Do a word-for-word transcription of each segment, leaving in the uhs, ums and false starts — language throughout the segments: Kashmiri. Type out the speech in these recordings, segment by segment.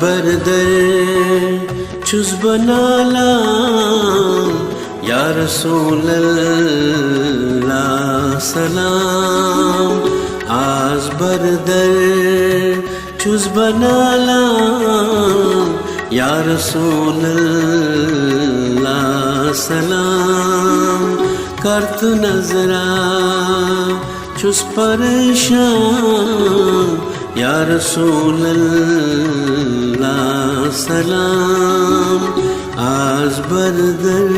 بردر چھُس بہٕ نالان، یا رسول اللہ سلام۔ آز بردر چھُس بہٕ نالان، یا رسول اللہ سلام۔ کر تہٕ نظرا چھُس پریشان، یا رسول اللہ سلام۔ آز بردر۔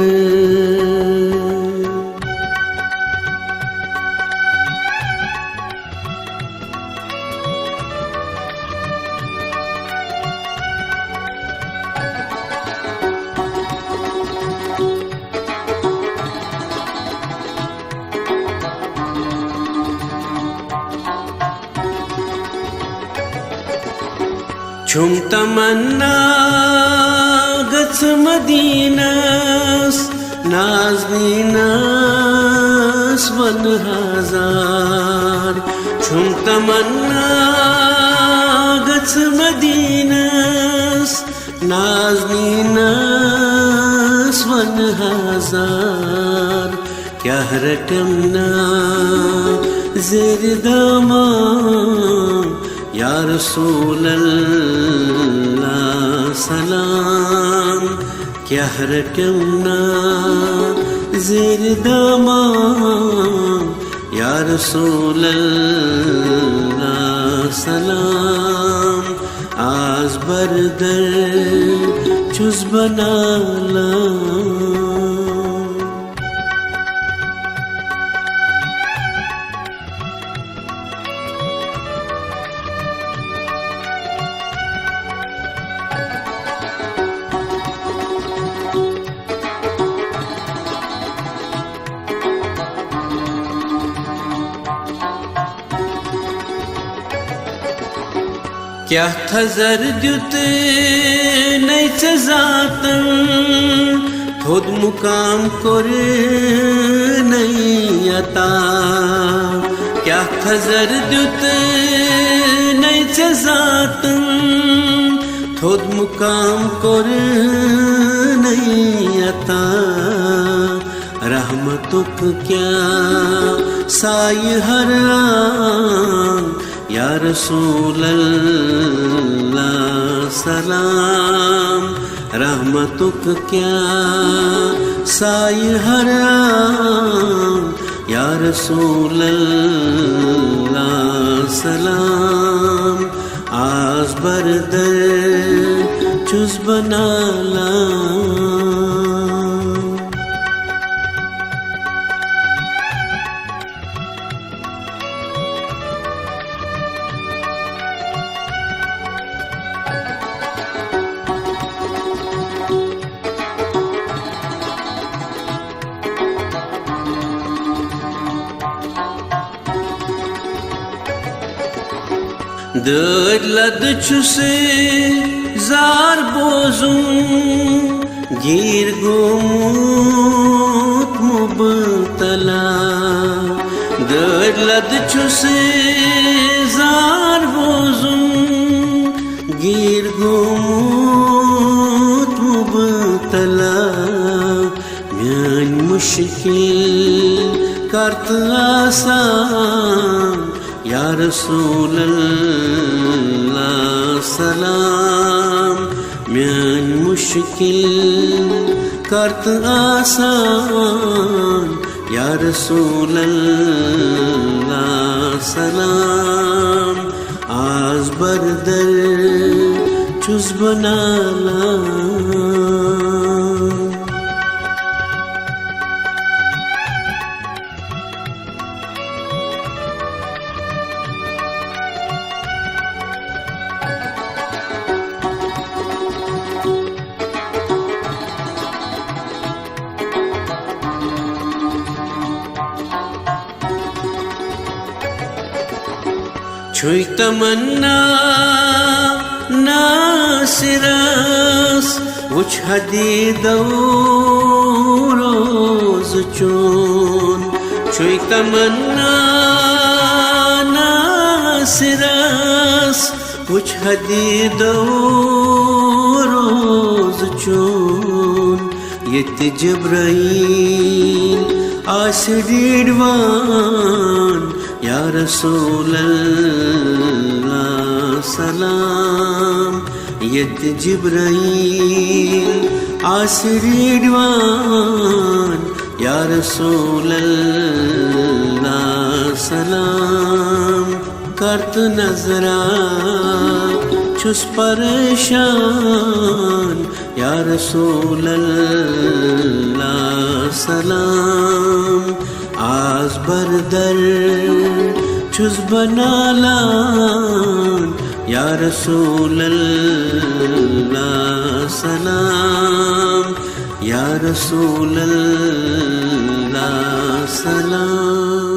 چھُم تمنا گژھ مدینس، نازنینس ونہٕ ہزار۔ چھُم تمنا گژھ مدینس، نازنینس ونہٕ ہزار۔ کیٛاہ رٹم نا زیر دامان، یا رسول اللہ سلام۔ کیٛاہ رٹم نا زیر دامان، یا رسول اللہ سلام۔ آز بردر چھُس بہٕ نالان۔ کیٛاہ تھزر دیُت نے ژےٚ ذاتن، تھوٚد مُقام کوٚر نے عطا۔ کیٛاہ تھزر دیُت نے ژےٚ ذاتن، تھوٚد مُقام کوٚر نے عطا۔ رحمتُک کیٛاہ سایہِ ہران، یا رسول اللہ سلام۔ رحمتُک کیٛاہ سایہِ ہران، یا رسول اللہ سلام۔ آز بردر چھُس بہٕ نالان۔ دٲدۍ لد چھُس زار بوزُن، گیٖر گوٚمُت مُبتلا۔ دٲدۍ لد چھُس زار بوزُن، گیٖر گوٚمُت مُبتلا۔ میٲنۍ مُشکِل کر تہٕ آسان، یا رسول اللہ سلام۔ میٲنۍ مُشکِل کر تہٕ آسان، یا رسول اللہ سلام۔ آز بردر چھُس بہٕ نالان۔ چھُے تمنا ناصرس، وُچھ حدیدو روز چون۔ چھُے تمنا ناصرس، وٕچھ حدیٖدو روز چون، ییٚتہِ جبرائیل آسہِ ریٖڈوان۔ یا رسول اللہ سلام، ییٚتہِ جبرائیل آسہِ ریٖڈوان۔ یا رسول اللہ سلام، کر تہٕ نظرا چھُس پریشان۔ یا رسول اللہ سلام، آز بردر چھُس بنالان۔ یا رسول اللہ سلام، یا رسول اللہ سلام۔